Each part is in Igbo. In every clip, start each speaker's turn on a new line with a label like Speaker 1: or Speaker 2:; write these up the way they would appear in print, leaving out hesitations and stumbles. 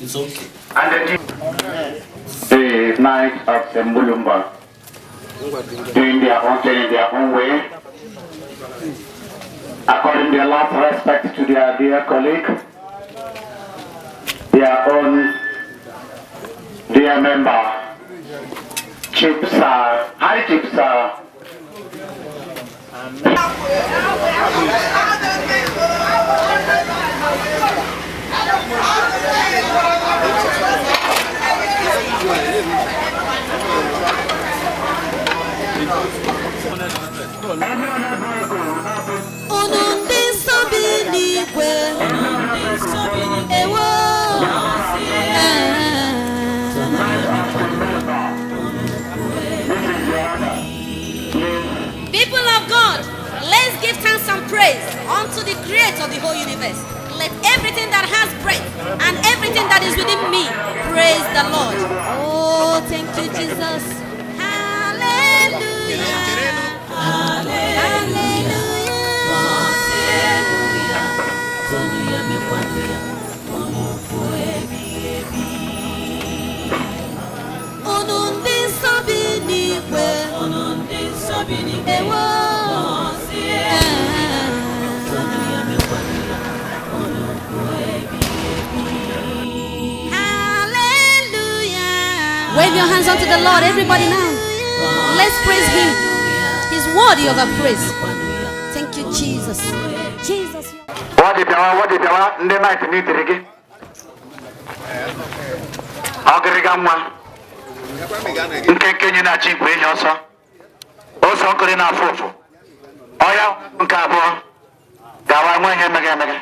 Speaker 1: It's okay.
Speaker 2: And the Knights of the Mulumba, doing their own thing in their own way, according their last respect to their dear colleague, their own dear member, Chief Sir, High Chief Sir.
Speaker 3: Unu ndị nsọ bi n'igwe, ewo, People of God, let's give thanks and praise unto the creator of the whole universe. Let everything that has breath and everything that is within me praise the Lord. Oh, thank you, Jesus. Hallelujah. Hallelujah. Unu ndị nsọ bi n'igwe, ewo, Hallelujah. Wave your hands unto the Lord, everybody now. Let's praise Him. He's worthy of our praise. Thank you, Jesus. Jesus.
Speaker 2: What did ndị knight n'itiri gị? Ọgịrịga nwa nkenke nye na-achị igwe enyi ọsọ ọsọ nkiri na-afụ ụfụ ọya nke abụọ gawa nwa ihe emeghe emeghe.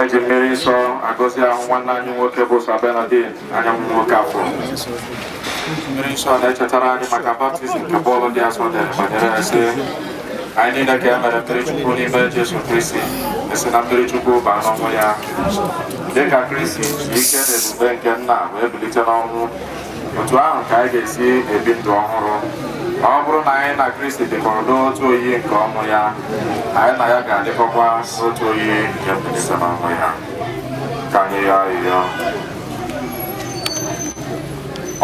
Speaker 1: Eji mmiri nsọ agọzi ahụ nwanne anyị nwoke bụ Sir Bernardin Anyanwụ Nwokeafọ. Mmiri nsọ na-echetara anyị maka baptizim nke Pọl dị asọ dere banyere ya sị, anyị niile ka e mere mmiri Chukwu n'ime Jesu Kristi, esi na mmiri Chukwu baa n'ọnwụ ya. Dịka Kristi ji ike na ebube nke nna wee bilite n'ọnwụ, otu ahụ ka anyị ga-esi ebi ndụ ọhụrụ. Ọ bụrụ na anyị na Kristi dịkọrọ n'otu oyiyi nke ọnwụ ya, anyị na ya ga-adịkọkwa n'otu oyiyi nke mbilite n'ọnwụ ya. Ka anyị yọọ arịrịọ.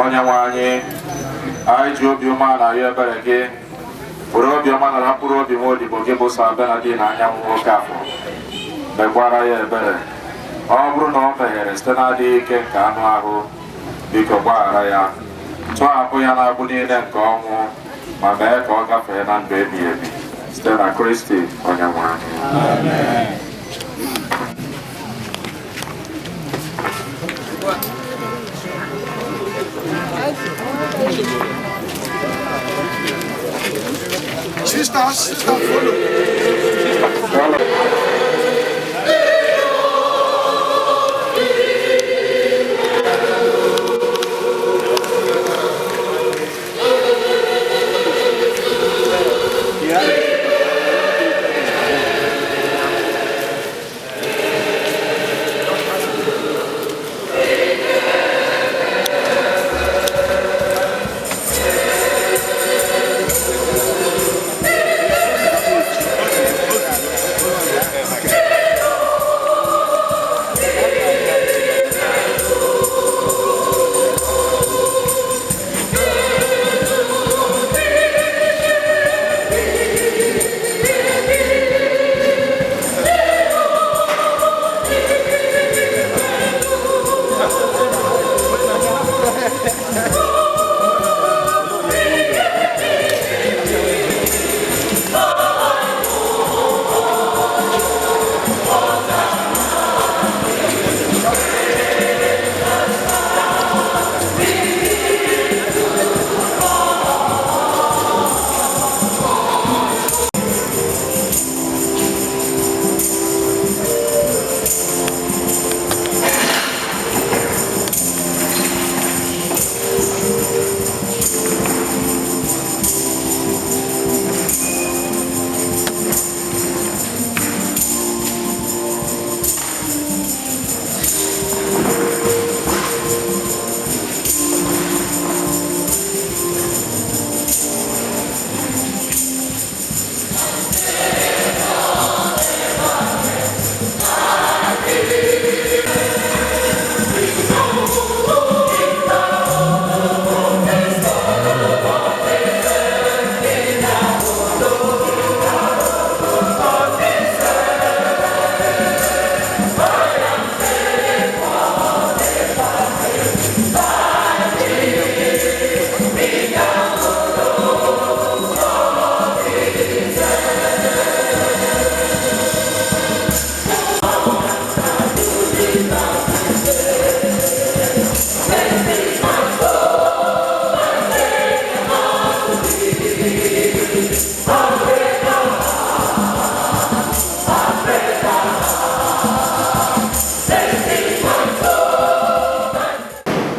Speaker 1: Onye nwe anyị, anyị ji obi umeala arịọ ebere gị, were obiọma nara mkpụrụ obi nwa odibo gị bụ Sir Bernardin Anyanwụ Nwokeafọ, mekwara ya ebere. Ọ bụrụ na o meghere site n'adịghị ike nke anụ ahụ, biko gbaghara ya, tọhapụ ya n'agbụ niile nke ọnwụ, ma mee ka ọ gafee na ndụ ebighị ebi site na Kristi onye nwe anyị.
Speaker 4: Sister, sister, follow.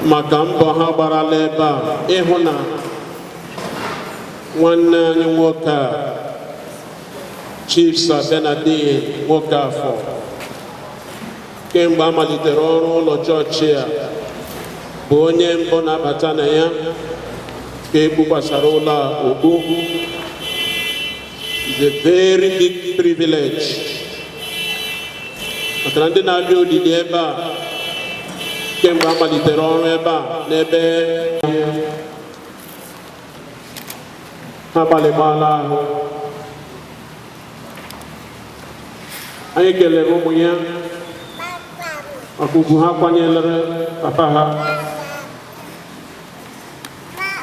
Speaker 5: Maka mbọ ha gbarala ebe a ịhụ na nwanne anyị nwoke a, Chief Sir Bernardin Nwokeafọ, kemgbe a malitere ọrụ ụlọ chọọchị a, bụ onye mbụ na-abata na ya ka ekpukwasara ụlọ a okpu. It's a very big privilege maka na ndị na-abịa olili ebe a kemgbe a malitere ọrụ ebe a n'ebe ha gbalịgbala ahụ. Anyị kelere ụmụ ya maka ugwu ha kwanyere papa ha,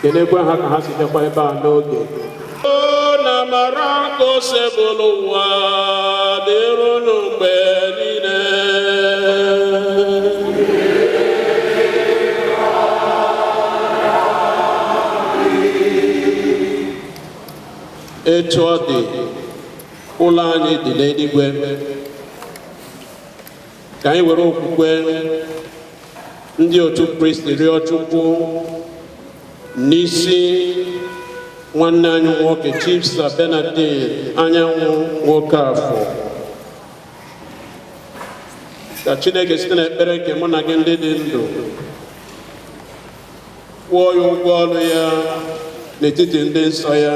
Speaker 5: kelekwa ha ka ha si bịakwa ebe a n'oge. Na amara ka Osebụlụ ụwa dịrị unu mgbe niile. Etu ọ dị, ụlọ anyị dị n'eluigwe. Ka anyị were okwukwe ndị otu Kristi rịọ Chukwu n'isi nwanne anyị nwoke, Chief Sir Benardin Anyanwụ Nwokeafọ, ka Chineke site n'ekpere nke mụ na gị ndị dị ndụ kwụọ ya ụgwọ ọrụ ya n'etiti ndị nsọ ya,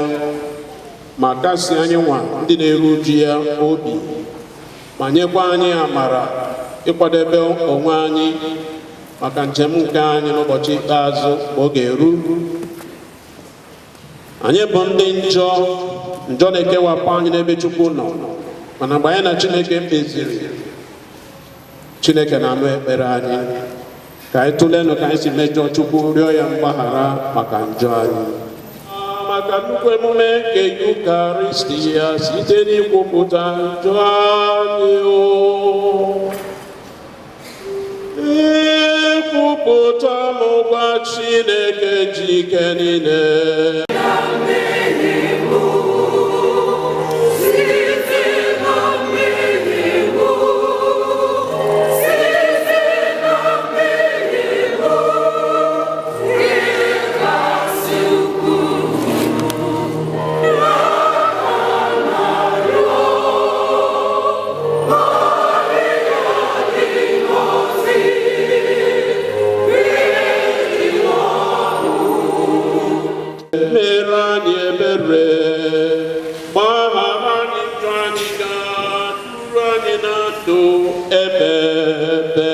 Speaker 5: ma kasị anyị nwa ndị na-eru uju ya obi, ma nyekwa anyị amara ịkwadebe onwe anyị maka njem nke anyị n'ụbọchị ikpeazụ mgbe ọ ga-eru. Anyị bụ ndị njọ, njọ na-ekewapụ anyị n'ebe Chukwu nọ, mana mgbe anyị na Chineke kpeziri, Chineke na-anụ ekpere anyị. Ka anyị tụlenụ ka anyị si mejọọ Chukwu, rịọ ya mgbaghara maka njọ anyị, maka nnukwu emume nke Yukaristi ya, site n'ikwupụta njọ anyị. O ekwupụta m gwa Chineke ji ike niile. Mere anyị ebere, gbaghara anyị njọ anyị, ga-duru anyị na ndụ ebe ebe.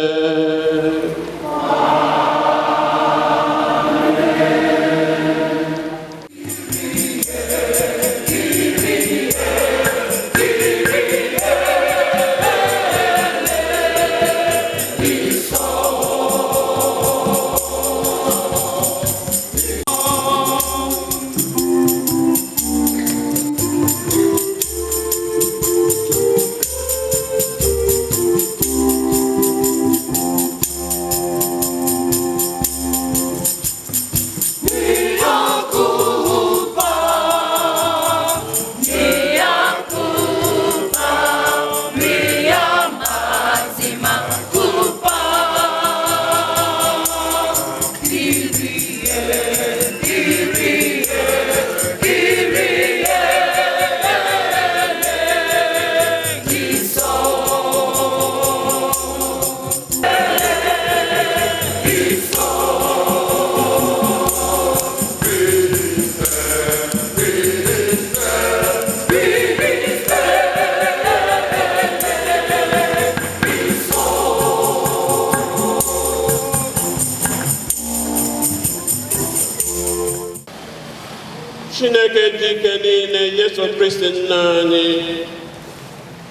Speaker 5: Chineke dị ike niile, Yesu Kristi nna anyị,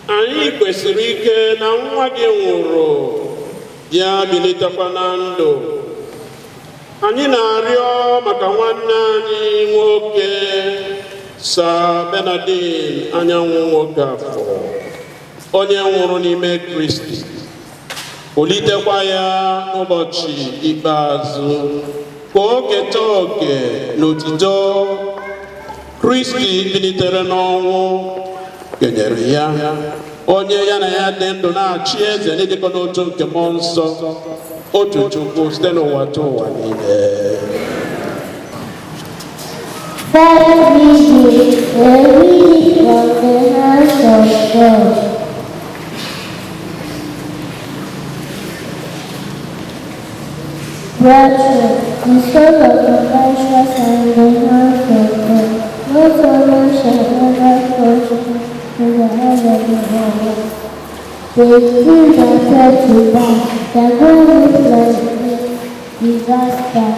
Speaker 5: anyị kwesịrị ike na nwa gị nwụrụ, bịa bilitekwa na ndụ. Anyị na-arịọ maka nwanne anyị nwoke, Sir Benardin Anyanwụ Nwokeafọ, onye nwụrụ n'ime Kristi, kulitekwa ya n'ụbọchị ikpeazụ, ka o keta oke n'otito Kristi bilitere n'ọnwụ kenyere ya, onye ya na ya dị ndụ na-achị eze n'ịdịkọ n'otu nke Mmụọ Nsọ, otu Chukwu, site n'ụwa tụ ụwa niile.
Speaker 6: First reading, a reading from the house of God. Brethren, the soul of the righteous are in the hands of God. No sorrow shall ever touch in the hand of the Lord. They think that said to die, their going looks like disaster.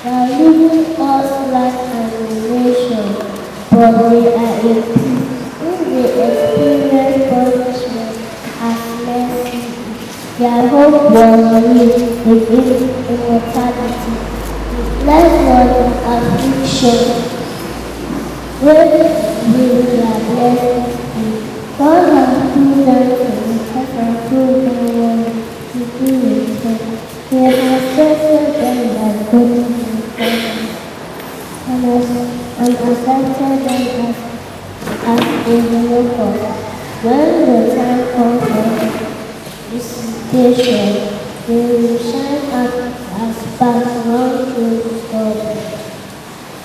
Speaker 6: They are leaving us like a nation, but they are in peace. If they experience punishment as mercy, their hope was real in immortality. Blessed was affliction. When will their blessings be? God has proved them to himself and proved them worthy to be with him. He has tested them by goodness and and accepted them as a holocaust. When the time comes for visitation. They will shine out as sparks run through stubble.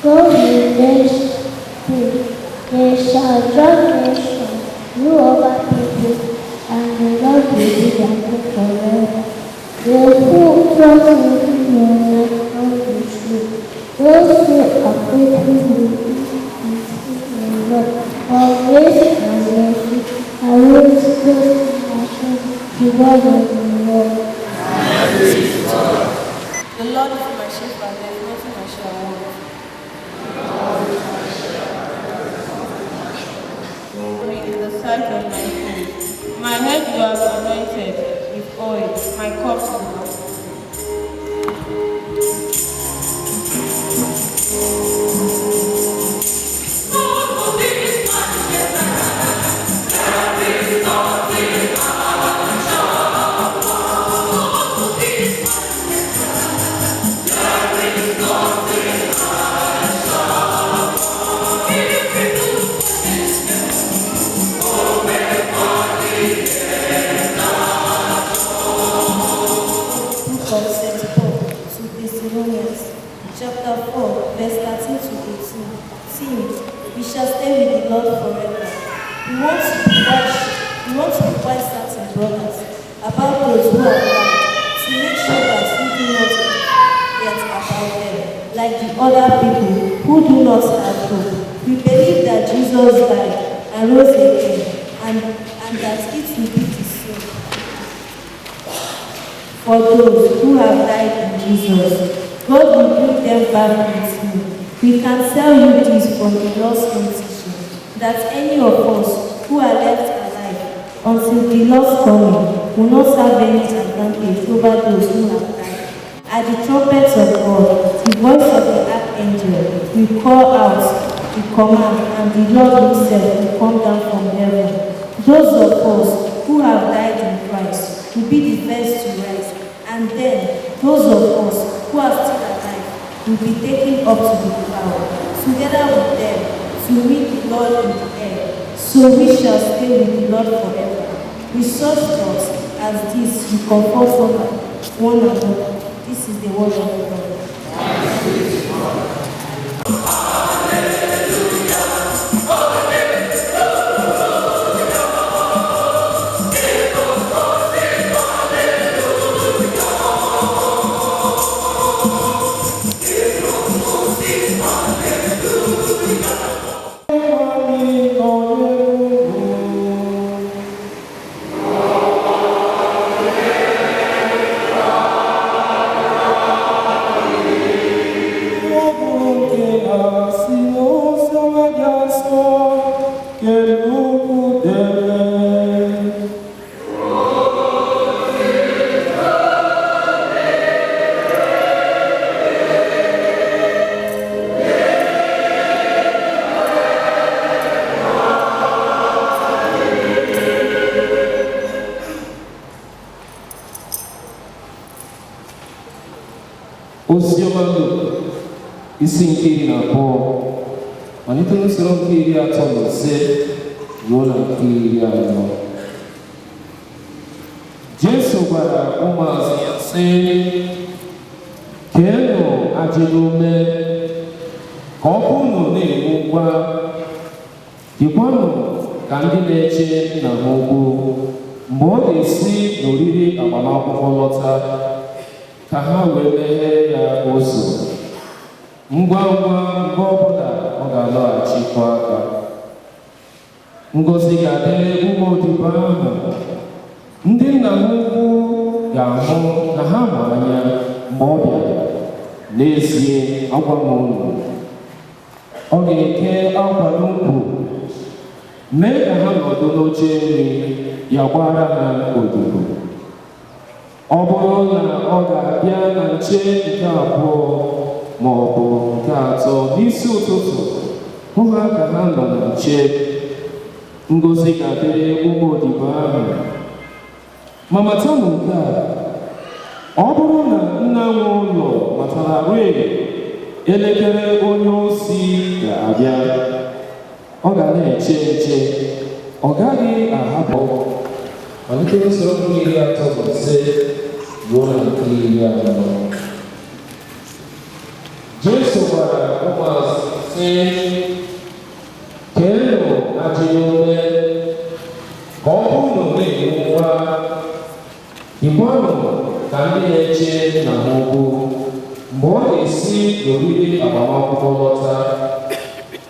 Speaker 6: God will bless them. They shall judge nations, rule over people, and the Lord will be their king forever. Those who trust in him will not be ashamed. Those who are faithful will be with him in love. For grace and mercy await those who are true to God of the world.
Speaker 7: The Lord is my shepherd, there is nothing I shall want. Glory in the sight of my foes. My head you have anointed with oil, my cup overflows.
Speaker 8: Book of St. Paul to Thessalonians, chapter 4, verse 13 to 18. Theme, we shall stay with the Lord forever. We want to be quite, we want to be quite certain, brothers, about those who are died, to make sure that we do not forget about them, like the other people who do not have hope. We believe that Jesus died and rose again, and that it will be the same for those who have died in Jesus. God will bring them back with him. We can tell you this from the Lord's own teaching, that any of us who are left alive until the Lord's coming will not have any advantage over those who have died. At the trumpet of God, the voice of the archangel will call out the command, and the Lord himself will come down from heaven. Those of us who have died in Christ will be the first to rise, and then those of us who are still alive will be taken up to the cloud, together with them, to meet the Lord in the air. So we shall stay with the Lord forever. With such thoughts as this, we comfort one another. This is the word of the Lord.
Speaker 9: Oziọma Luk isi nke 12, malite n'usoro nke 35 ruo na nke 40. Jesu gwara ụmụazụ ya sị, keenụ ajị n'ume ka ọkụ unu na-enwu ngwa, dịkwanụ ka ndị na-eche nna ha ukwu mgbe ọ ga-esi n'oriri agbamakwụkwọ lọta, ka ha wee meghee ya ụzọ ngwa ngwa mgbe ọbụla ọ ga-alọghachikwa aka. Ngọzi ga-adịrị ụmụ odibo ahụ ndị nna ha ukwu ga-ahụ na ha mụ anya mgbe ọ bịara. N'ezie, agwa m unu, ọ ga-eke akwa n'ukwu, mee ka ha nọdụ n'oche nri ya gbara ha odibo. Ọ bụrụ na ọ ga-abịa na nche nke abụọ ma ọ bụ nke atọ n'isi ụtụtụ, hụ ha ka ha nọ na nche. Ngọzi ga-adịrị ụmụ odibo ahụ. Ma matanụ nke a, ọ bụrụ na nna nwe ụlọ matara rịị elekere onye osi ga-abịa, ọ ga na-eche nche, ọ gaghị ahapụ. Malite n'usoro nke 35 ruo na nke 40. Jesu gwara ụmụazụ sị, keenụ ajị n'ume ka ọ bụrụ na ọ na-enwu nwa, dịkwanụ ka ndị na-eche nna ha ukwu mgbe ọ ga-esi n'oriri agbamakwụkwọ lọta,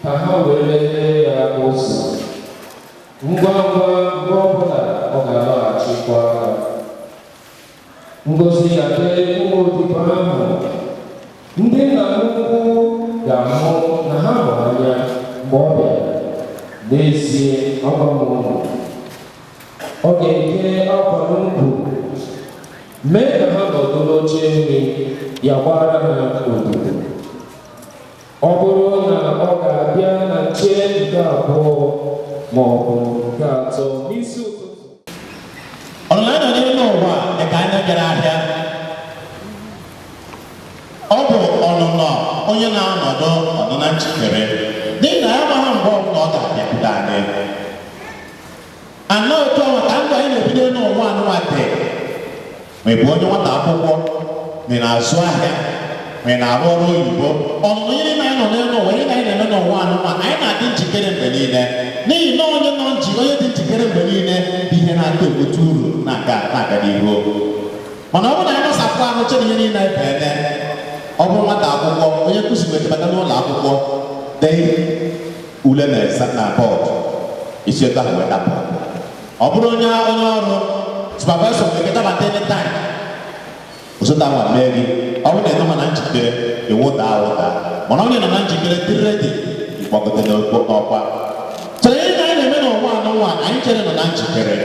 Speaker 9: ka ha wee meghee ya ụzọ ngwa ngwa mgbe ọbụla ọ ga-alọghachikwa. Ngọzi ga-adịrị ụmụ odibo ahụ ndị nna ha ukwu ga-ahụ na ha mụ anya mgbe ọ bịara. N'ezie, agwa m unu, ọ ga-eke akwa n'ukwu, mee ka ha nọdụ n'oche nri ya, gbara ha odibo. Ọ bụrụ na ọ ga-abịa na nche nke abụọ ma ọ bụ nke atọ n'isi ụtụtụ.
Speaker 10: Ọnụnọ anyị nọ n'elu ụwa dị ka anya bịara ahịa. Ọ bụ ọnụnọ onye na-anọdụ ọnụ na njikere, n'ihi na ya amaghị mgbe ọbụla ọ ga-abịakwute anyị. Anọ otu ọnwa ka ndụ anyị na-ebido n'ụwa anụnwa dị. Ma ị bụ onye nwata akwụkwọ, ma ị na-azụ ahịa, ma ị na-arụ ọrụ oyibo, ọnụnọ ihe niile anyị nọ n'elu ụwa, ihe anyị na-eme n'ụwa anụnwa, anyị na-adị njikere mgbe niile, n'ihi na onye nọ nji onye dị njikere mgbe niile bụ ihe na-ata ebute uru na-aga na-aga n'ihu. Mana ọ bụrụ na anyị nọsapụ ahụ chere ihe niile anyị eme, ọ bụrụ nwata akwụkwọ, onye nkụzi nwere bata n'ụlọ akwụkwọ dee ule na na bọọdụ, isi ebe ahụ wee dapụ. Ọ bụrụ onye ọrụ supervisor nwere ike dabata anytime, osote ahụ mee gị. Ọ bụrụ na ị nọ na njikere, ịwụda awụda. Mana onye nọ na njikere dị ready, ịgbagote n'ọkwa. Chere ihe anyị na-eme n'ụwa anụnwa, anyị chere nọ na njikere.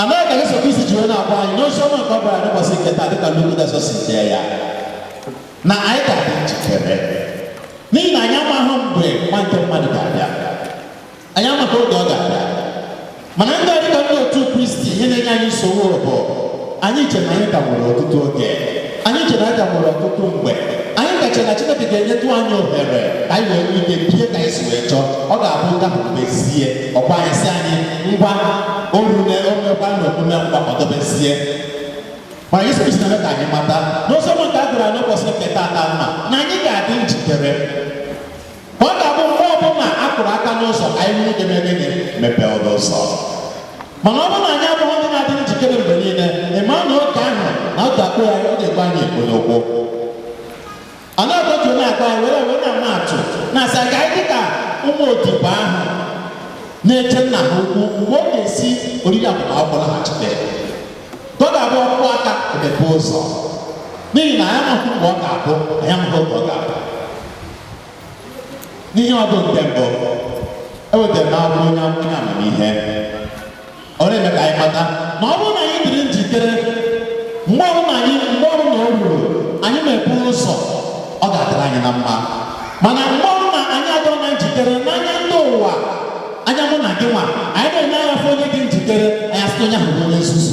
Speaker 10: Anaghị ka Jesu Kristi ji wee na-agwa anyị n'ozi ọma nke ọ gwara n'ụbọchị nke taa, dịka Luk Dasọ si dee ya, na anyị ga-adị njikere, n'ihi na anyị amaghị mgbe nwa nke mmadụ ga-abịa, anyị amaghị oge ọ ga-abịa. Mana ndị a, dịka ndị otu Kristi, ihe na-enye anyị nsogbu bụ anyị chere na anyị ka nwere ọtụtụ oge, anyị chere na anyị ka nwere ọtụtụ mgbe, anyị ka chere na Chineke ga-enyetụ anyị ohere ka anyị wee nwee ike bie ka anyị si wee chọọ. Ọ ga-abụ gahụ mezie ọkwa anyị si anyị ngwa orune omekwa na omume ngwa kwadobezie. Mana Yesu Kristi na-eme ka anyị mata n'ozi ọma nke a gụrụ anyị n'ụbọchị nke taata mma na anyị ga-adị njikere, ka ọ ga-abụ mgbe ọbụla a kụrụ aka n'ụzọ, ka anyị nwee ike mee gịnị? Mepee ọnụ ụzọ. Mana ọ bụrụ na anyị abụghị ndị na-adị njikere mgbe niile, ị ma na oge ahụ na otu akpụ ya, ọ ga-ekwe anyị ekpo n'ụkwụ. A na-akọtu na-akọ anyị were were na-ama atụ na-asị ka anyị dịka ụmụ odibo ahụ na-eche nna ha ukwu mgbe ọ ga-esi oriri agbamakwụkwọ laghachite, ka ọ ga-abụ ọkpụ aka emepe ụzọ, n'ihi na anyị amaghị mgbe ọ ga-abụ, anyị amaghị oge ọ ga-abụ. N'ihe ọgụ nke mbụ ewetara n'akwụkwọ onye amamihe, ọ na-eme ka anyị mata na ọ bụrụ na anyị dịrị njikere, mgbe ọbụla anyị mgbe ọbụla o ruru anyị mepee ụzọ, ọ ga-adịrị anyị na mma. Mana mgbe ọbụla anyị adọ na njikere, n'anya ndị ụwa, anya mụ na gị nwa, anyị na-enye anya fụ onye dị njikere, anyị asị onye ahụ bụ onye nzuzu.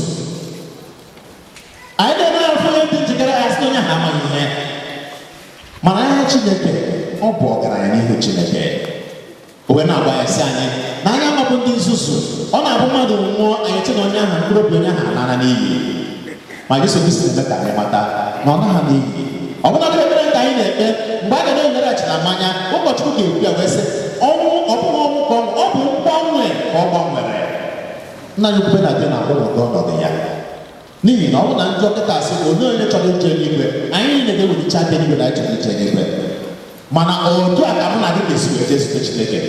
Speaker 10: Anyị na-enye anya fụ onye dị njikere, anyị asị onye ahụ amaghị ihe. Mana anya Chineke, ọ bụ ọgaranya n'ihu Chineke. O wee na-agwa ya sị anyị na anya amabụ ndị nzuzu. Ọ na-abụ mmadụ nwụọ, anyị che na onye ahụ, mkpụrụ obi onye ahụ anara n'iyi. Ma Jesu Kristi na-eme ka anyị mata na ọ naghị n'iyi. Ọ bụla ekpere nke anyị na-ekpe mgbe a ga na-enyere achị na mmanya, ụkọchukwu ga-ekwu ya wee sị, ọnwụ ọ bụghị ọnwụ ka ọnwụ, ọ bụ mgbanwe ka ọ gbanwere. Nna anyị okwukwe na-adị na ọnọdụ ọnọdụ ya, n'ihi na ọ bụ na njọ kịta sị onye onye chọrọ ije eluigwe, anyị niile ga-ewelicha aka eluigwe na anyị chọrọ ije eluigwe. Mana otu a ka mụ na gị ga-esi wee jee zute Chineke?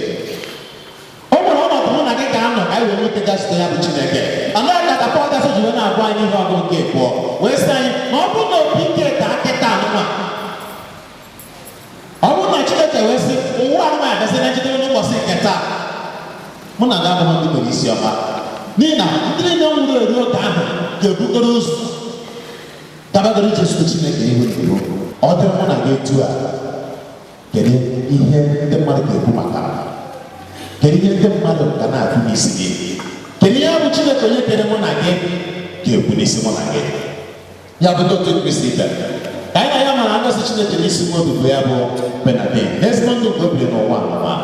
Speaker 10: O nwere ọnọdụ mụ na gị ga-anọ ka anyị wee nweta gaa zute ya bụ Chineke. Anaghị ka Pọl gasị ji wee na-agwa anyị ihe ọgụ nke abụọ, wee sị anyị na ọ bụrụ na opi ike daa kịta anụnwa, ọ bụrụ na Chineke wee sị ụwa anụnwa abịazi na njedebe n'ụbọchị nke taa, mụ na gị abụghị ndị nwere isi ọma, n'ihi na ndị niile nwụrụ eri oge ahụ ga-ebugoro ụzọ dabagoro ije zute Chineke ihu na ihu. Ọ dị mụ na gị etu a, kedu ihe ndị mmadụ ga-ekwu maka m? Kedu ihe ndị mmadụ ga na-akwu n'isi gị? Kedu ihe bụ Chineke onye kere mụ na gị ga-ekwu n'isi mụ na gị? Ya bụ ndị otu Kristi ibe ka anyị na ya mara ngozi Chineke n'isi nwa odibo ya bụ Bernadette n'ezigbo ndụ nke o biri n'ụwa n'ụwa,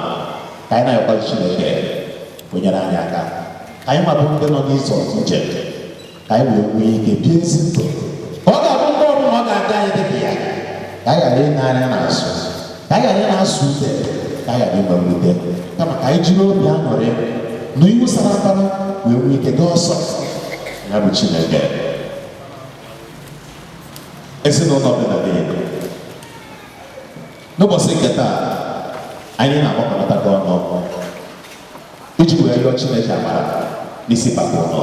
Speaker 10: ka anyị na-ayọkwazi Chineke o nyere anyị aka. Ka anyị ma bụ ndị nọ n'ịzọ njem, ka anyị wee nwee ike bie ezi ndụ. Ka ọ ga-abụ mgbe ọbụla ọ ga-adị anyị dị ka ya, ka anyị ghara ịna anya n'azụ, ka anyị ghara ị na-asụ ude, ka anyị ghara inwe mwute, kama ka anyị jiri obi aṅụrị na ihu sara mbara wee nwee ike gaa ọsọ ya bụ Chineke. Ezinụlọ Benadine, n'ụbọchị nke taa anyị na-agbakọnata gị ọnụ iji wee rịọ Chineke amara n'isi papa ụlọ,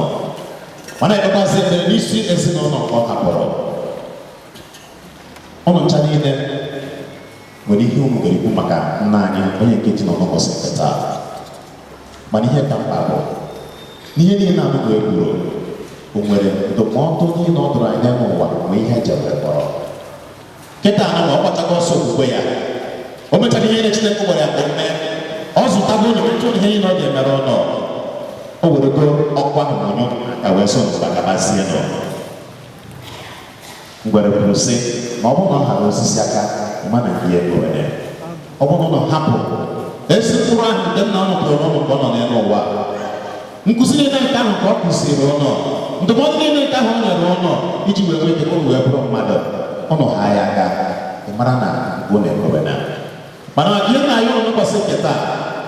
Speaker 10: mana ekpekwazị ekpere n'isi ezinụlọ nke ọ hapụrụ. Ụnụ ncha niile nwere ihe unu ga-ekwu maka nna anyị onye nke ji nọ n'ụbọchị nke taa, mana ihe ka mkpa bụ n'ihe niile anụgụ ekwuru, o nwere ndụmọdụ niile ọ dụrụ anya n'ụwa mgbe ihe ejere kpọrọ kịta anụ ma ọ kpatago ọsọ okwukwe ya, o mechara ihe niile Chineke gwara ya ka o mee, ọ zụtago ụlọ, mechaa ihe niile ọ ga-emere ụlọ, o werego ọkụ ahụ mụnyụ ka wee sọ n'ụwa gabazie nọ. Ngwere kwuru sị na ọ bụrụ na ọ hara osisi aka, ịma na ihe ego onye ọ bụrụ na ọ hapụ ezi mkpụrụ ahụ nke nna ụnụ kụrụ n'ụnụ ka ọ nọ n'elu ụwa, nkụzi niile nke ahụ ka ọ kụziri ụnụ, ndụmọdụ niile nke ahụ o nyere ụnụ iji wee nwee ike ka ụnụ wee bụrụ mmadụ, ụnụ ha ya aka, ị mara na ụnụ ekwewe na. Mana maka ihe na-ayọ ụnụ n'ụbọchị nke taa,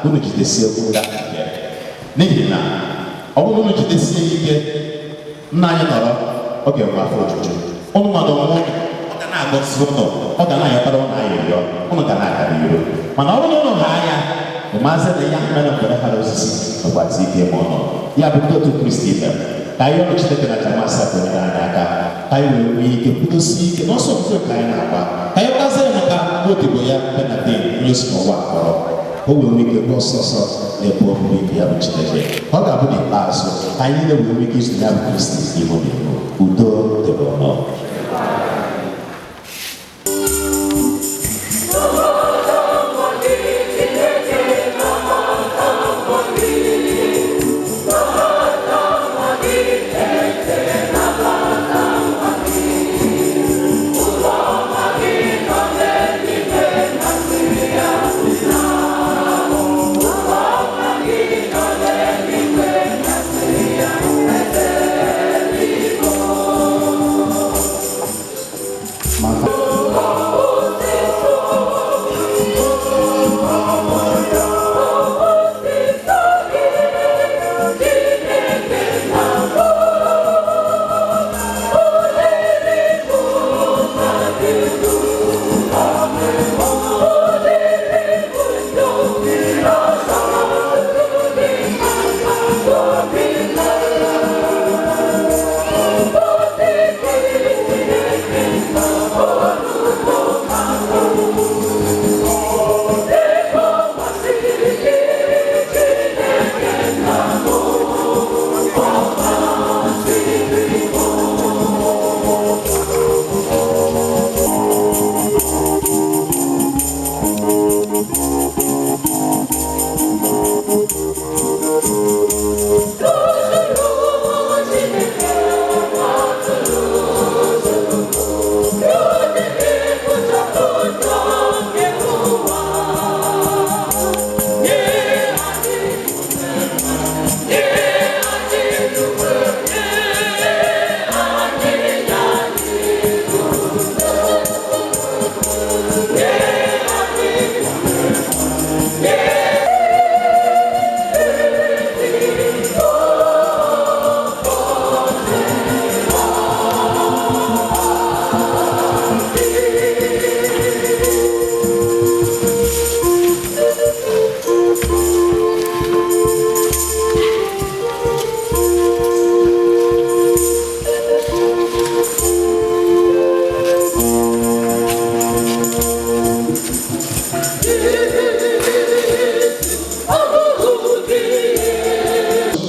Speaker 10: unu jidesie okwu ndị ahụ ike, n'ihi na ọ bụrụ na unu jidesie ike, nna anyị nọrọ ọ ga-enwe afọ ojuju. Ụnụ mmadụ onwe ụnụ, ọ ga na-agọzi ụnụ, ọ ga na-ayọtara ụnụ ayịrịọ, ụnụ ga na-aga n'iru. Mana ọ bụrụ na ụnụ ha anya, ịmazị na ihe ahụ mere mgbe hara osisi nwekwazị ike ma ụnụ. Ya bụ ndị otu Kristi ibe m, ka anyị ọrụ Chineke na njem asaa nyere anyị aka, ka anyị wee nwee ike kwudosie ike n'ọsọ ofufe ka anyị na-agba, ka anyị gbazie maka odibo ya Benadine onye si n'ụwa kpọrọ, ka o wee nwee ike ruo ọsọ ọsọ n'ebe obibi nke ya bụ Chineke. Ka ọ ga-abụ n'ikpeazụ ka anyị niile wee nwee ike izu ya bụ Kristi n'ihu n'ihu. Udo dịrị ụnụ.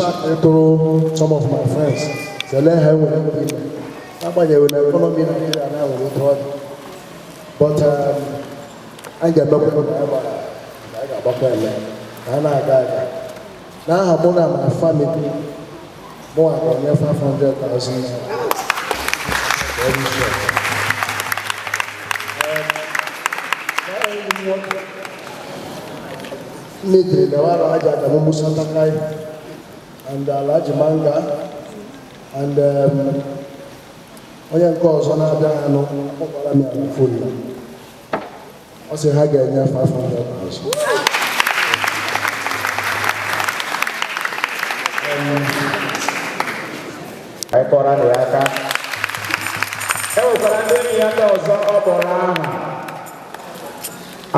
Speaker 4: Some of my friends, they let her win. Agbanyeghị na economy Nigeria na nwere otu ọ dị, but anyị ga-emekwa na anyị ga-agbakọ eme ka a na-aga aga. N'aha mụ na my family, mụ a ga-enye 500,000 naira. Very sure. Mmediri na wara aja Adamu Musa Takai. and Alhaji Manga and onye nke ọzọ na-abịa anụ, akpọkwara m ya na phone ya, ọ sị ha ga-enye 500,000.
Speaker 11: Anyị kọrọ na ya aka. E nwekwara ndị enyi ya ndị ọzọ ọ kpọrọ aha.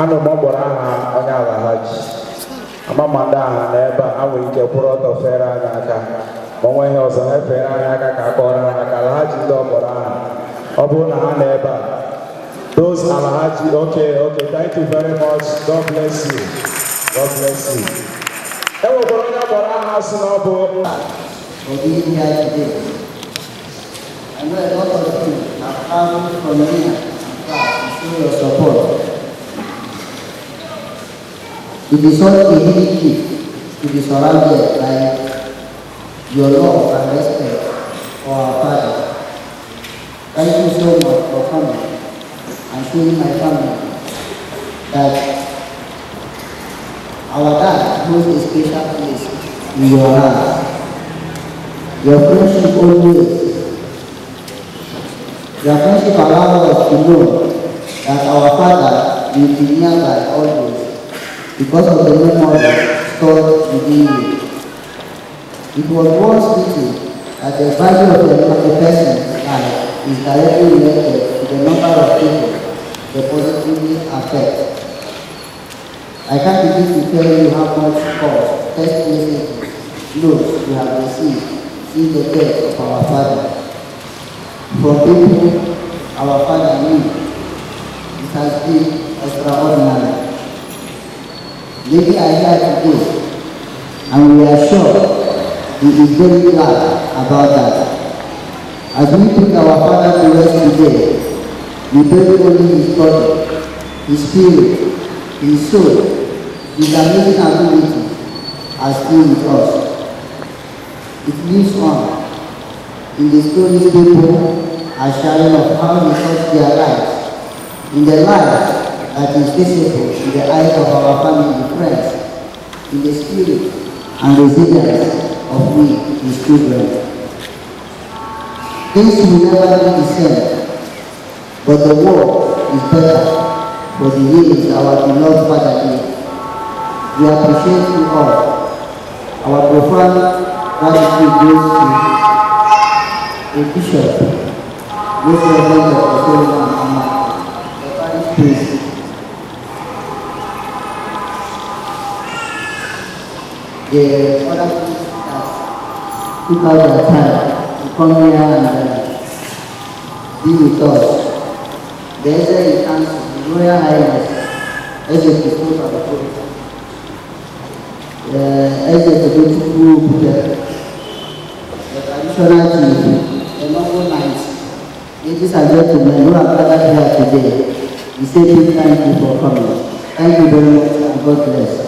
Speaker 11: Anụ m ọ kpọrọ aha onye ala ha ji ama ma ndị aha na ebe a, ha nwere ike kwụrụ ọtọ fere anyị aka, ma onwe ihe ọzọ ha fere anyị aka ka a kọrọ ha aka. Ala ha ji ndị ọ kpọrọ aha, ọ bụrụ na ha nọ ebe a, those Alhaji, okay, thank you very much. God bless you, God bless you. E nwekwara onye ọ kpọrọ aha sị na ọ bụ
Speaker 12: For being here today. I know a lot of you have traveled from near and far to show your support. It is such a healing gift to be surrounded by your love and respect for our father. Thank you so much for coming and showing my family that our dad holds a special place in your heart. Your friendship allows us to know that our father will be nearby always because of the memory stored within you. It was once written that the value of a person's life is directly related to the number of people they positively affect. I can't begin to tell you how much calls, text messages, notes we have received since the death of our father. From people our father knew, it has been extraordinary. Many are here today, and we are sure he is very glad about that. As we put our father to rest today, we bury only his body, his spirit, his soul, his amazing ability are still with us. It lives on in the stories people are sharing of how he touched their lives, in the life that is visible in the eyes of our family, friends, in the spirit and resilience of we, his children. Things will never be the same, but the world is better for the years our beloved father did. We appreciate you all. Our profound gratitude goes to the Bishop, Most Reverend Dr. Solomon Ama, the parish priest, the other priests that took out their time to come here and be with us, the Eze in Council, the Royal Highness, Eze Christopher Okoro, the Eze Togochukwu Obute, the traditional chief, the noble knights, ladies and gentlemen who have gathered here today, we say big thank you for coming. Thank you very much and God bless.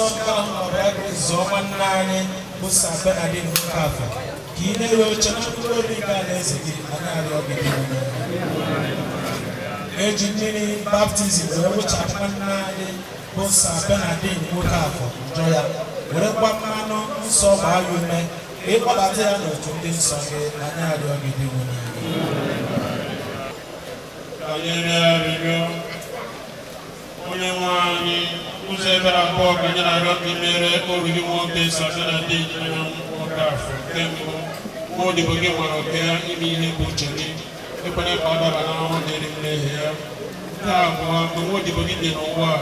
Speaker 13: nsọ nke ahụ n'ọbara gị zụọ nwanne anyị bụ Sir Bernardin Okafor ka ị na-ewe oche na mkpụrụ obi nke alaeze gị, anyị arịọ gị. Eji mmiri baptizim wee wụchapụ nwanne anyị bụ Sir Bernardin Okafor njọ ya, werekwa mmanụ nsọ gbaa ya ume ka ịkpọbata ya n'otu ndị nsọ gị, anyị arịọ gị dị nwunye.
Speaker 5: Anyị rịọ arịrịọ. Onye nwe anyị, ụzọ ebere abụọ ka anyị na-arịọ ka i mere oru gị nwoke Sir Bernardin Anyanwụ Okafor. Nke mbụ, nwa odibo gị nwere oke ya ime ihe bụ uche gị, ekwela ka ọ daba n'ahụhụ dịrị mmehie ya. Nke abụọ, mgbe nwa odibo gị dị n'ụwa a,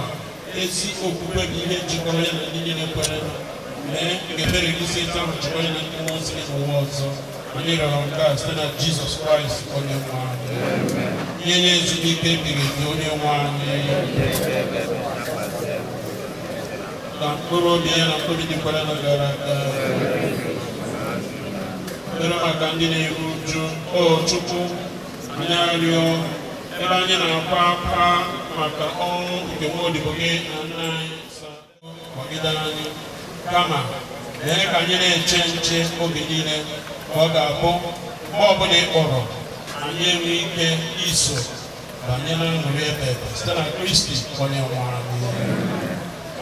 Speaker 5: ezi okwukwe bụ ihe jikọrọ ya na ndị niile kwere, mee ka ebere gị si etu ahụ jikọrọ ya na ndị mmụọ ozi gị n'ụwa ọzọ. Anyị rịọrọ nke a site na Jizọs Kraịst onye nwe anyị. Nye ya ezumike ebighị ebi, onye nwe anyị, na mkpụrụ obi ya na mkpụrụ dịkwara na gara aga. Ekpere maka ndị na-eru uju. O Chukwu, anyị arịọ, ebe anyị na-akwa akwa maka ọnwụ nke nwa odibo gị na nna anyị kwagide anyị, kama mee ka anyị na-eche nche oge niile, ka ọ ga-abụ mgbe ọbụla ị kpọrọ anyị enwe ike iso banye na aṅụrị ebe ebe site na Kristi onye nwe anyị.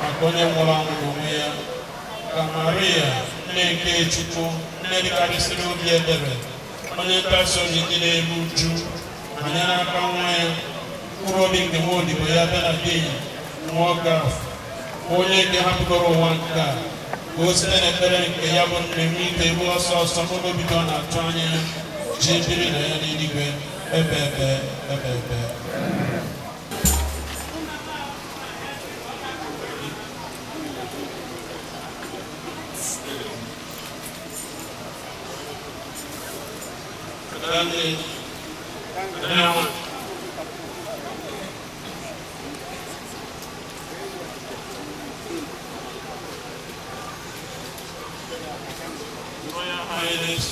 Speaker 5: Maka onye nwụrụ anwụ n'onwe ya, ka Maria nne nke Chukwu, nne dịkarịsịrị obi ebere, onye nkasi obi ndị na-eru uju, banye n'aka nwa ya mkpụrụ obi nke nwa odibo ya Bernardin Okafor, onye nke hapụgoro ụwa nke a, ka o site n'ekpere nke ya bụ nne nwee ike ruo ọsọ ọsọ n'ụlọ obibi ọ na-atụ anya ya jee biri na ya n'eluigwe ebe ebe ebe ebe. Royal Highness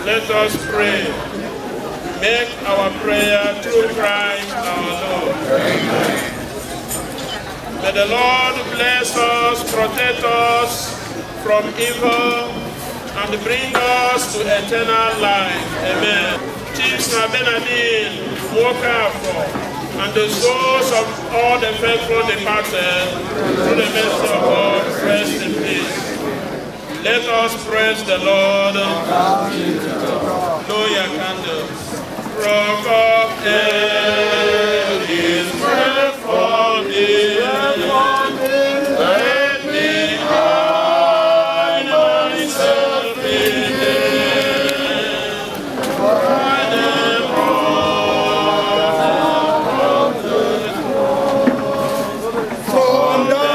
Speaker 5: Let us pray. Make our prayer through Christ our Lord. May the Lord bless us, protect us from evil, and bring us to eternal life. Amen. Chief Sir Bernardin Okafor and the souls of all the faithful departed, through the mercy of God, rest in peace. Let us praise the Lord. Blow your candles. Rock of ages, pray for me. Let me hide myself in thee. Hide them
Speaker 14: From the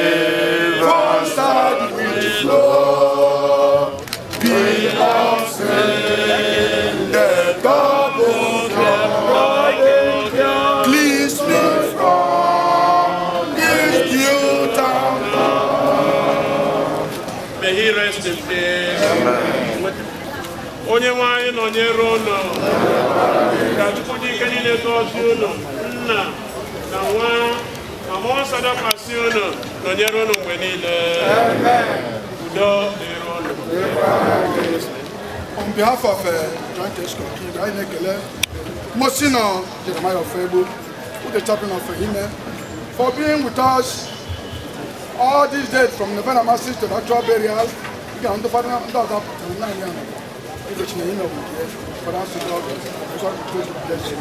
Speaker 14: rivers that which flow, be in the double Cleanse me from this guilt and
Speaker 5: May he rest in peace. Onye nwe anyị nọnyere unu. Ka Chukwu dị ike niile gọzie unu, nna na nwa na mmụọ nsọ dakwasị unu, nọnyere unu mgbe niile. Udo dịrị unu.
Speaker 14: On behalf of Joint Exco, anyị na-ekele Monsignor Jeremiah Ofegbu, who the chaplain of Ehime, for being with us all these days from November Masses to the actual burial. You can understand ndị ọzọ pụtara naanị ya nọ. Igochi na Ehime bụ nke ya. For us to God, God bless you.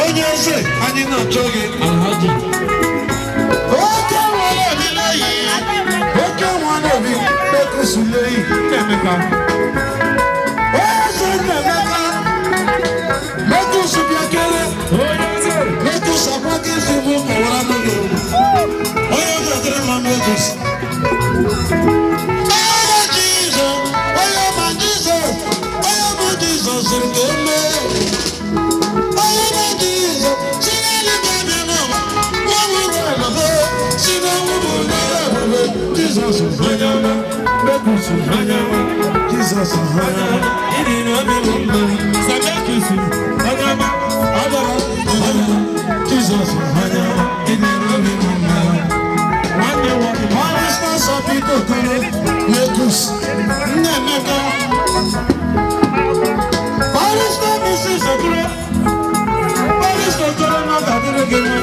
Speaker 15: Onye eze anyị na-achọ gị Alhaji. Oke nwere obi oke nwere obi ekwesịrị Emeka. Eze Nnaemeka mekusu bịakere mekusu akwa gị si bụ kọwara m gị. Onye eze dịrị mma mekusu. Onye Jizọs, onye ma Jizọs, onye bụ Jizọs sịrị ka e mee. Jesus onye mekusu onye Jesus onye ịdị n'obi m mma sabekusu onye ọma ọbara onye Jesus onye ịdị n'obi m mma nwanne nwoke barista Sapito Okoro mekusu Nnaemeka barista Mrs. Okoro barista Okoro na ọ ga-adịrị gị mma.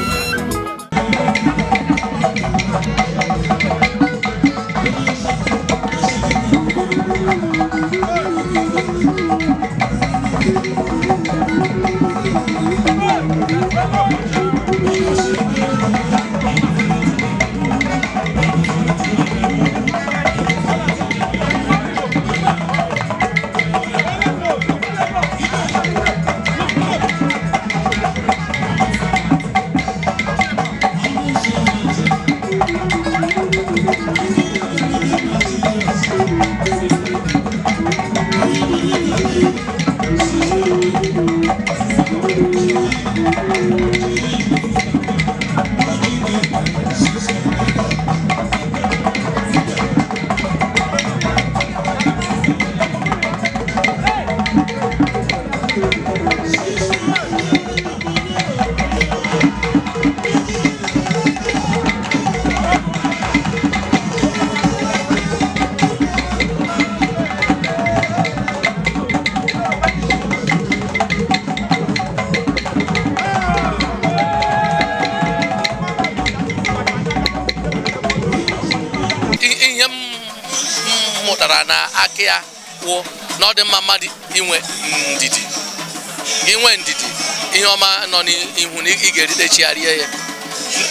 Speaker 16: Ihe m mụtara na aka ya wụ na ọ dị mma mmadụ inwe ndidi. Gị nwee ndidi, ihe ọma nọ n'ihu na ị ga-eritechigharịa ya.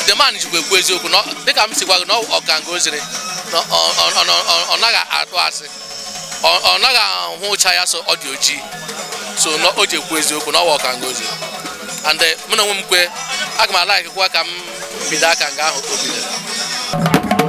Speaker 16: The man jikwa ekwu eziokwu na dịka m si gwa gị na ọkanga o ziri na ọ naghị atụ asị, ọ naghị ahụ ụcha ya so ọ dị ojii, so na o ji ekwu eziokwu na ọ ọkanga o ziri. And mụ na onwe m kwe aga m alaikikwa ka m bido aka nga ahụ o bidoro.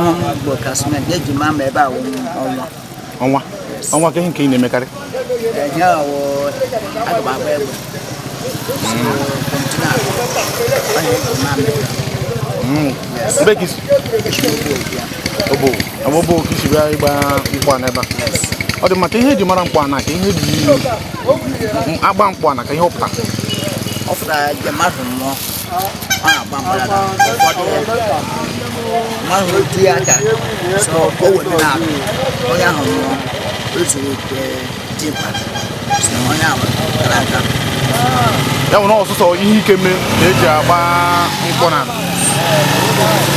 Speaker 17: Ahụ m bụ kasmet eji ma ma ebe a wụ ọnwa.
Speaker 18: Ọnwa ọnwa ka ihe nke ị na-emekarị?
Speaker 17: Ihe ọwụ aga m agba egbe. So kọntina ọnya eji ma ma ebe.
Speaker 18: Ebe ka isi? Obo. Obo ka isi bịa ịgba mkpọ a n'ebe a. Ọ dị mma ka ihe eji mara mkpọ a na ka ihe eji agba mkpọ a na ka ihe ọ pụtara.
Speaker 17: Ọ pụtara je mmadụ mmụọ ọ na-agba mmadụ ụfọdụ mmadụ otu ya aka so o were na-akụ onye ahụ mmụọ o zuru oke dimkpa so onye ahụ gara aga.
Speaker 18: Ya bụ na ọsụsọ ihe ike mee ka eji agba mkpọ na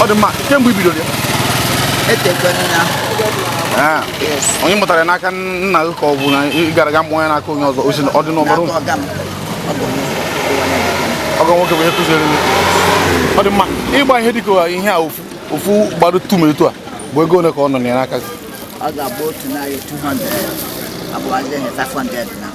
Speaker 18: ọ dị mma kemgbe i bidoro ya?
Speaker 17: Etekwana na.
Speaker 18: Onye mụtara ya n'aka nna gị ka ọ bụ na ị gara aga mụọ ya n'aka onye ọzọ o si ọ dị n'ọbara unu?
Speaker 17: N'aka ọga m. Ọ bụ
Speaker 18: Ọgọ nwoke bụ onye kụziere gị. Ọ dị mma ịgba ihe dịka ihe a ofu ofu gbara tum etu a bụ ego ole ka ọ nọ na ya n'aka gị?
Speaker 17: Ọ ga-abụ otu narị 200 abụọ adịghị 500 na.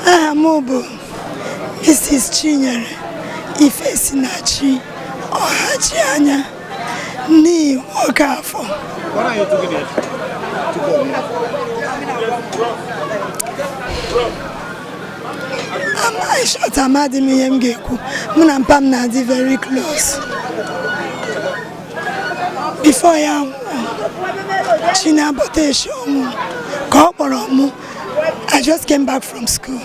Speaker 19: Aha m bụ Mrs. Chinyere Ifesinachi Ọhajianya n'ihi nwoke afọ. Short amadị m ihe m ga-ekwu. Mụ na mpa m na-adị very close. Before ya nwụọ, Chinabọta eshi ọnwụ ka ọ kpọrọ mụ. I just came back from school.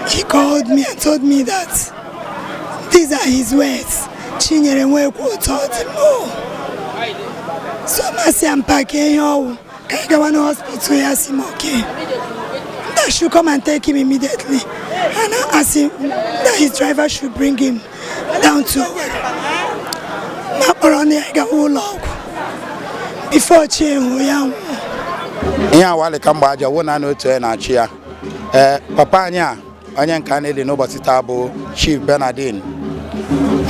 Speaker 19: He called me and told me that these are his words. Chinyere nwekwa otu ọ dị m o. So masị ya mpake ihe ọwụ ka anyị gawa n'hospital ya si m okay. That should come and take him immediately. And I asked him that his driver should bring him down to Owerri. Ma kpọrọ na ya gawa ụlọ ọgwụ. Before chi ehụ ya nwụọ.
Speaker 11: Ihe awali ka mgbe aja wụ na otu onye na-achị ya. Ee, papa anyị a, onye nke a na-eli n'ụbọchị taa bụ Chief Bernardin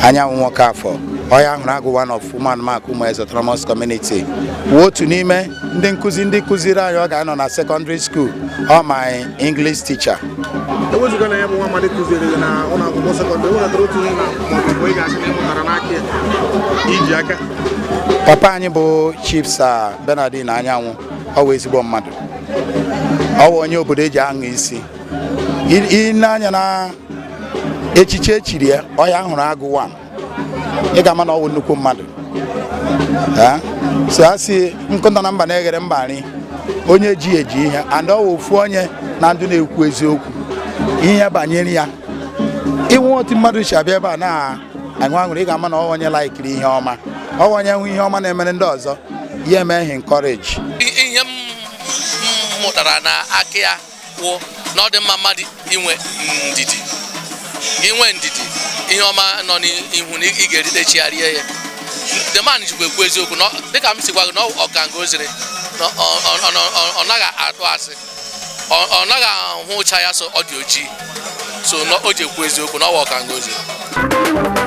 Speaker 11: Anyanwụ Nwokeafọ, onye ahụrụ agụ one of Ụmụanụmakụ Ụmụeze Autonomous Community, wụ otu n'ime ndị nkụzi ndị kụziri anyị. Ọ ga-anọ na secondary school, ọ my English teacher.
Speaker 18: Ewezụga na ya bụ nwa amadi kụziere gị na ụlọ akwụkwọ secondary, ewetara otu ihe na maọbụ ị ga-asị na ị mụtara n'aka ya iji aka?
Speaker 11: Papa anyị bụ Chief Sir Bernardin Anyanwụ, ọ wụ ezigbo mmadụ, ọ wụ onye obodo eji aṅụ isi. Ile anya na echiche echiri ya, ọ ya hụrụ agụ one, ị ga-ama na ọ wụ nnukwu mmadụ. So a sị nkụnta na mba na-eghere mba nri, onye ji eji ihe, and ọ wụ ofu onye na ndụ na-ekwu eziokwu ihe banyere ya. Ịnwe otu mmadụ si abịa ebe a na-aṅụ aṅụrị, ị ga-ama na ọ onye laikiri ihe ọma, ọ wụ onye hụ ihe ọma na-emere ndị ọzọ, ya eme ha encourage.
Speaker 16: Ihe m mụtara na aka ya wụ na ọ dị mma mmadụ inwe ndidi. Gị nwee ndidi, ihe ọma nọ n'ihu na ị ga-erite chigharịa ya. The man jikwa ekwu eziokwu na dịka m si gwa gị na ọ ka nga o ziri na ọ naghị atụ asị, ọ naghị ahụ ụcha ya, so ọ dị ojii, so na o ji ekwu eziokwu na ọ wa ọka nga o ziri.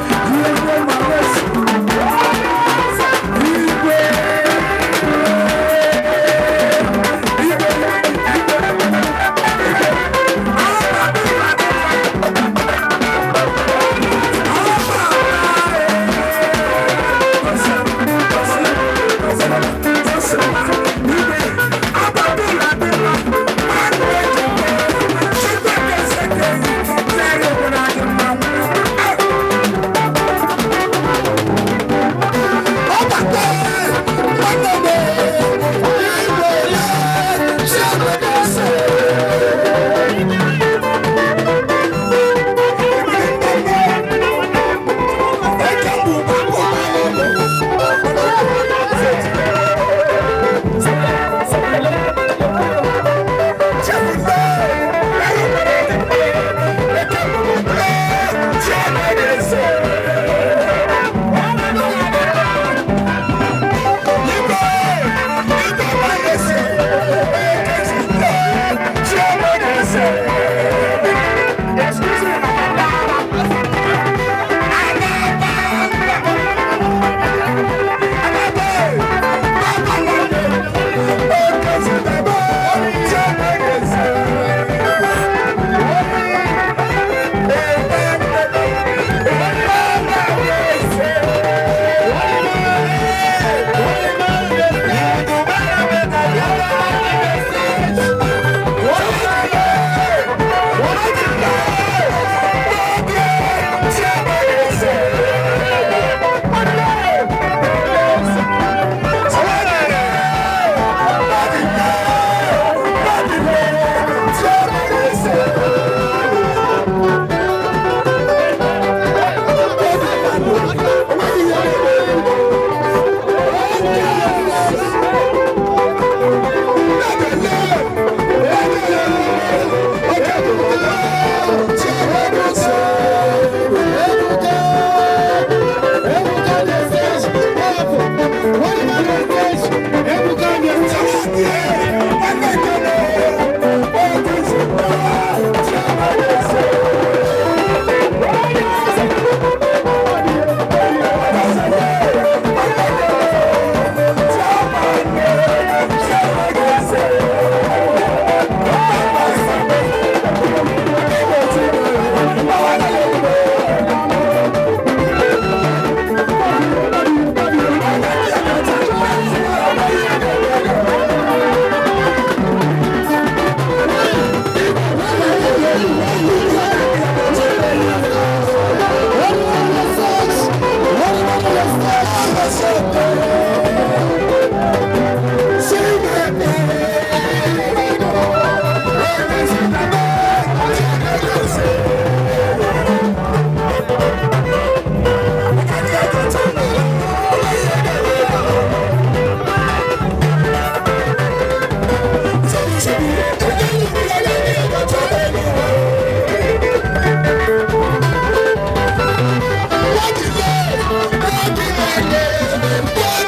Speaker 15: What?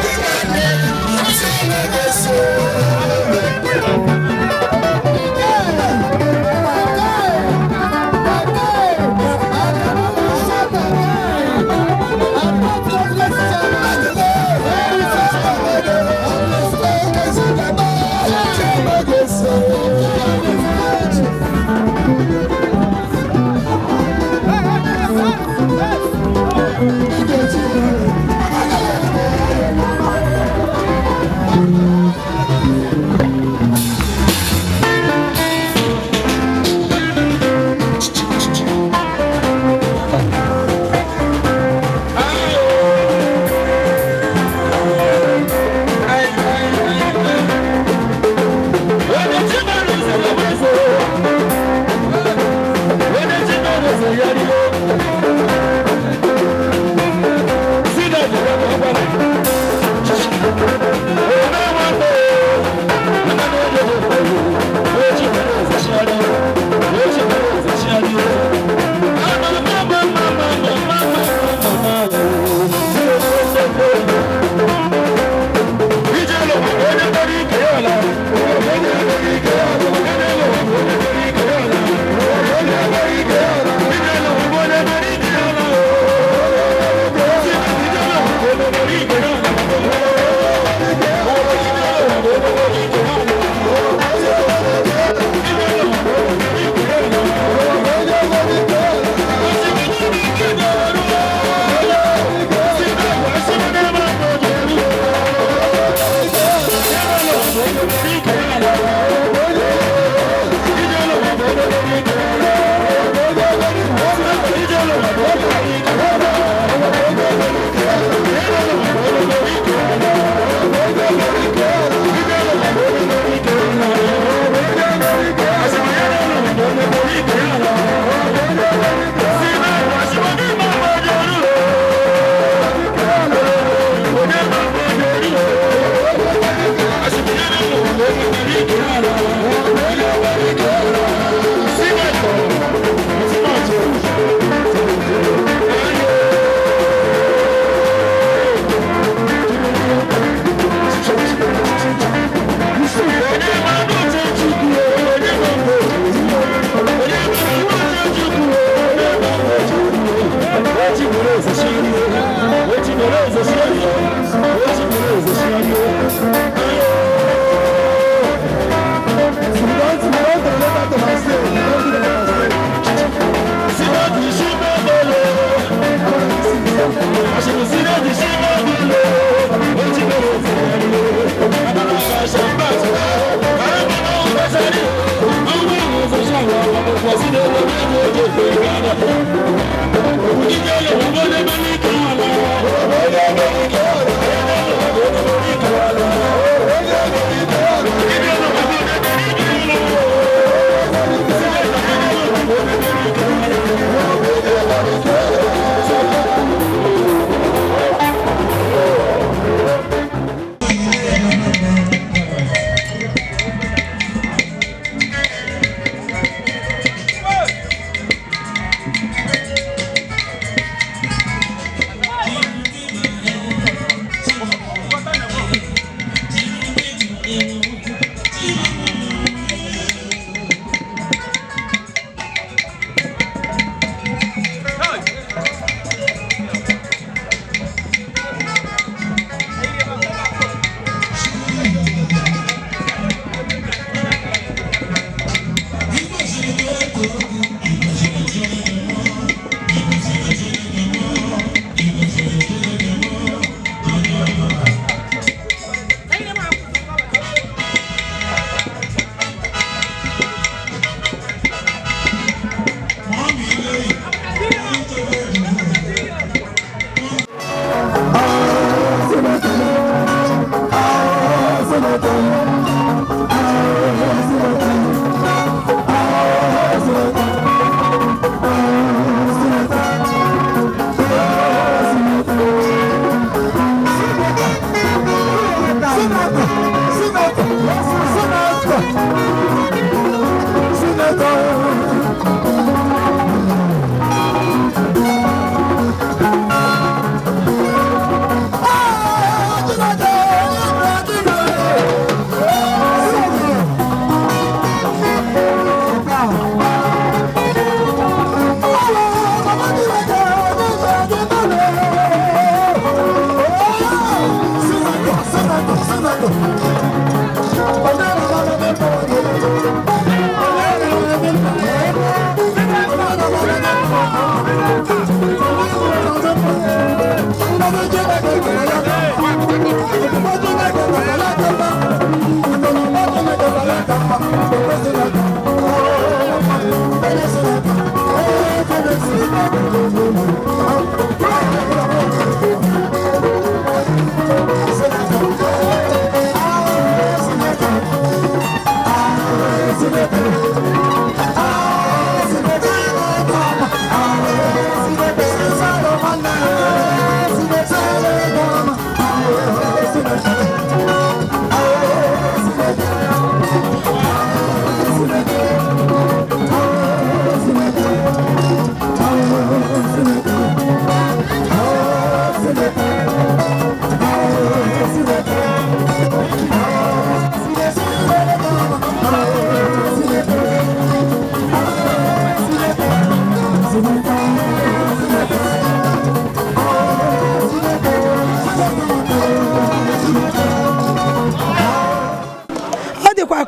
Speaker 15: Senator.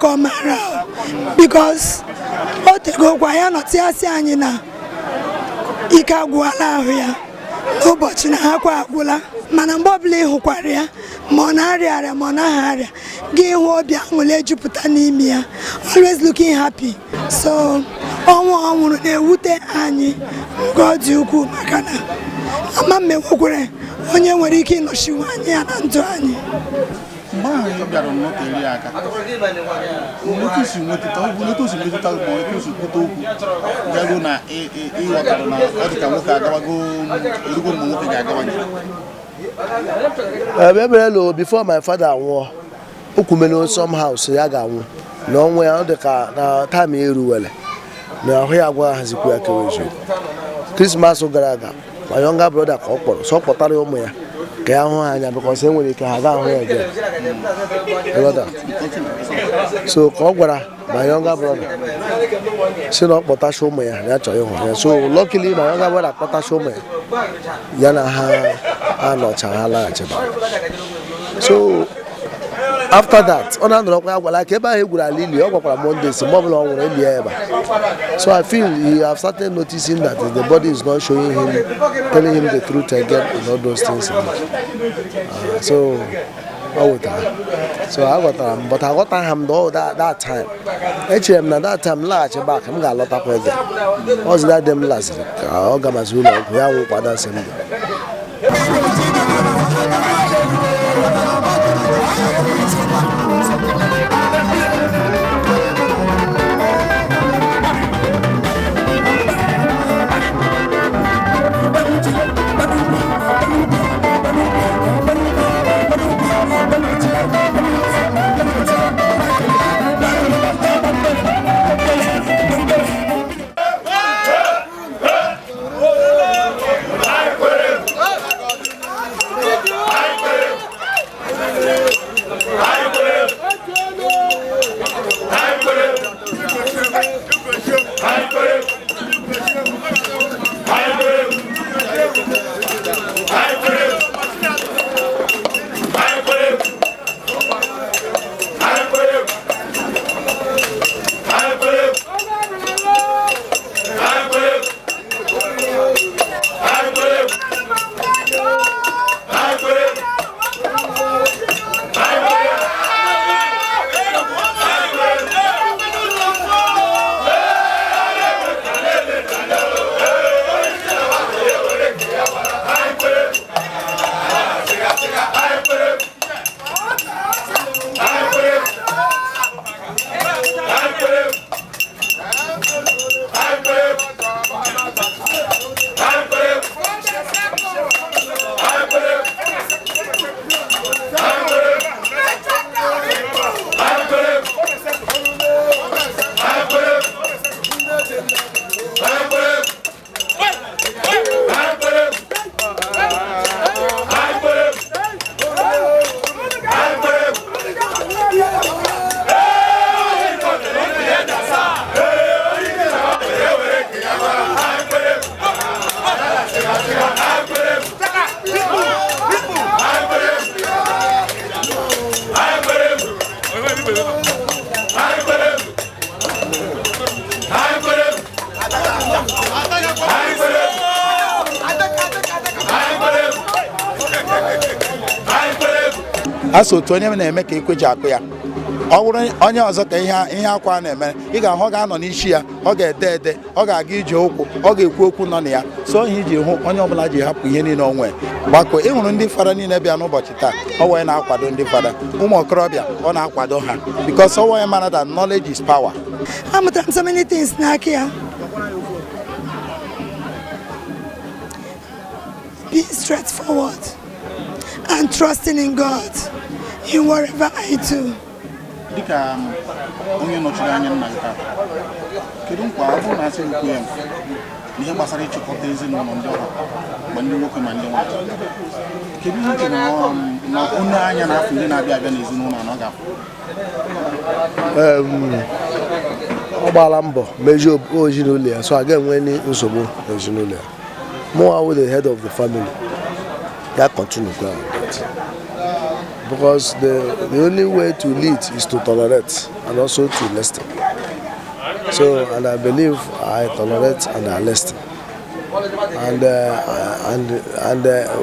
Speaker 19: ka ọ mara because o tegokwa ya nọtịasị anyị na ike agwụla ahụ ya n'ụbọchị na ha kwa agwụla. Mana mgbe ọbụla ị hụkwara ya, ma ọ na-arịa arịa ma ọ naghị arịa, gị hụ obi aṅụrị ejupụta n'ime ya, always looking happy. So ọnwụ ọ nwụrụ na-ewute anyị nke ọ dị ukwuu, maka na ama m enwekwere onye nwere ike ịnọchiwe anyị ya na ndụ anyị.
Speaker 18: Mgbe ahụ ị bịara nnọọ eri aka, otu si nwetụta okwu, otu si metụta, ma otu si kwute okwu garuo na ịghọtara na ọ dị ka nwoke agawago erugo mgbe nwoke ga-agawa njem.
Speaker 4: Ebe emerela before my father nwụọ, o kwumere somehow so ya ga-anwụ na ọnwụ ya, ọ dị ka na time ya eruwele na ahụ ya agwa hazikwa ya kewa eziokwu. Christmas gara aga, my younger brother ka ọ kpọrọ so ọ kpọtara ụmụ ya ka ya hụ ha anya, because e nwere ike ha ga ahụ ya again. Ịghọta? So ka ọ gwara my younger brother si na ọ kpọtacha ụmụ ya na ya chọrọ ịhụ ya. So luckily, my younger brother kpọtacha ụmụ ya, ya na ha anọcha, ha laghachiba. So after that, ọ na-anọrọkwa ya gwara ka ebe ahụ egwuru ala ili, ọ gwakwara Monday si mgbe ọbụla ọ nwụrụ eli ya ebe a. So I feel he have started noticing that the body is not showing him, telling him the truth again and all those things. So ọ wetara, so aghọtara m, but aghọtaghị m that time. Echere m na that time laghachi back, m ga-alọtakwa ege ọzọ. That day m laziri ka ọ gamazi ụlọ ọgwụ, ya nwụkwada sị m dị.
Speaker 20: A sị otu onye na-eme ka ekwe ji akụ ya. Ọ bụrụ onye ọzọ ka ihe akwa na-eme, ị ga-ahụ ọ ga-anọ n'isi ya, ọ ga-ede ede, ọ ga-aga ije ụkwụ, ọ ga-ekwu okwu nọ na ya. So ihe iji hụ onye ọbụla ji hapụ ihe niile o nwee gbakọ. Ịhụrụ ndị fada niile bịa n'ụbọchị taa, ọ wee na-akwado ndị fada, ụmụ okorobịa, ọ na-akwado ha, because ọ wee mara that knowledge is power.
Speaker 19: Amụtara m so many things n'aka ya. Being straightforward and trusting in God in whatever I do.
Speaker 18: Dịka onye nọchiri anya nna gị taa, kedu nkwa, ọ bụrụ na asị nkwu ya n'ihe gbasara ịchịkọta ezinụlọ ndị ọha, ma ndị nwoke ma ndị nwaanyị, kedu ihe uche na onye anya na afọ ndị na-abịa abịa n'ezinụlọ na ọ ga-afụ?
Speaker 4: Ọ gbaala mbọ mezie ezinụlọ ya, so a ga-enwe nsogbu n'ezinụlọ ya. Mụnwa wụ the head of the family, ya continue kwa. difficult because the only way to lead is to tolerate and also to listen. So, and I believe I tolerate and I listen. And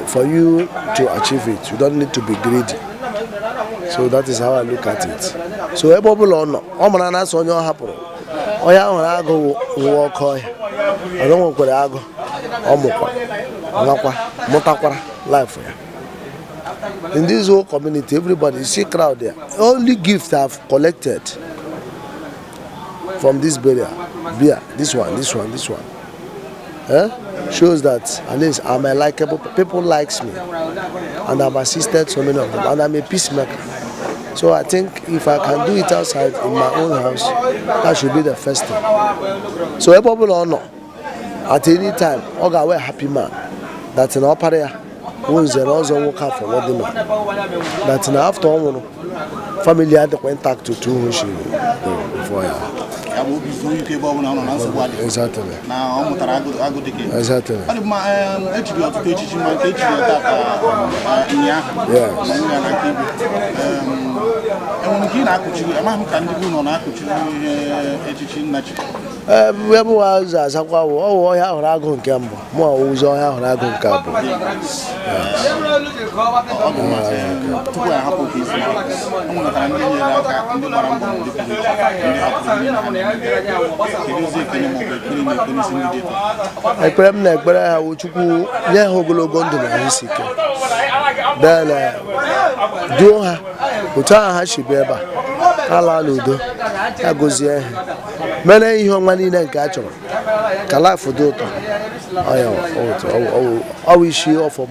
Speaker 4: for you to achieve it, you don't need to be greedy. So that is how I look at it. So ebe ọbụla ọ nọ, ọ mara na asọ onye ọ hapụrụ, onye ahụ hụrụ agụ wụwa ọkụ ọhịa, ọzọ nwekwara agụ, ọ mụkwa, nwakwa, mụtakwara life ya. In this whole community, everybody, you see crowd there. Only gift I've collected from this burial, beer, this one, this one, this one, eh? Shows that at least I'm a likable, people likes me, and I've assisted so many of them, and I'm a peacemaker. So I think if I can do it outside in my own house, that should be the first thing. So ebe ọbụla ọ nọ, at any time, ọ ga-awe a happy man that na ọpara ya wụ nze na ọzọ nwoke afọ nwadịma, that na after ọ nwụrụ, family adịkwa intact otu o si before ya.
Speaker 18: Ya bụ obi zuo ike ebe ọ bụla ọ nọ na nsogbu adịghị.
Speaker 4: Exactly.
Speaker 18: Na ọ mụtara agụ dike.
Speaker 4: Exactly.
Speaker 18: Ọ dị mma, echiri ọtụtụ echichi ma nke echiri tata ụnyaahụ.
Speaker 4: Yes.
Speaker 18: Ma nwunye ya na nke ibe. Enwere nke ị na-akụchiri, amaghị m ka ndị bụ nọ na-akụchiri ihe echichi nna chi.
Speaker 4: Ee, ebe ụwa ụzọ azakwa wụ ọwụ ọhịa hụrụ agụ nke mbụ, mụ awụzi ọhịa hụrụ agụ nke abụọ.
Speaker 18: Ọ dị mma, tupu anyị ahapụ ka isi e nwetara ndị nyere aka, ndị gbara mbọ, ndị pụrụ iche, ndị hapụrụ ndị na ha na-eme. Kedu ozi ekele maọbụ ekpere na-ekpe n'isi ndị dị etu a?
Speaker 4: Ekpere m na-ekpere ha wụ Chukwu nye ha ogologo ndụ na ahụ isi ike, then duo ha otu ahụ ha si bịa ebe a, ha laa n'udo, ya gozie ha, mere ihe ọma niile nke a chọrọ ka life dị ụtọ. Ọ ya ọ wụ isi ọfọ m.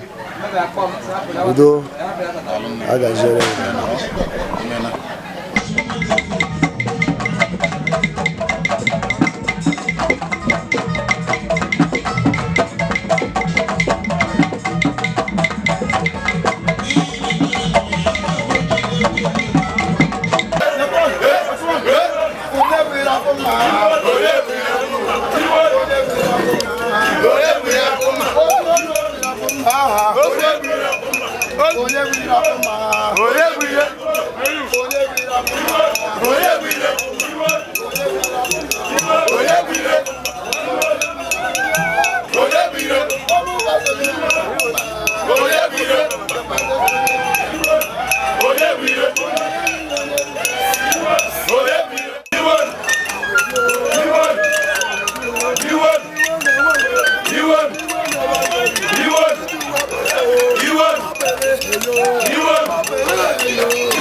Speaker 4: Udo agaziere m.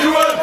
Speaker 15: You won!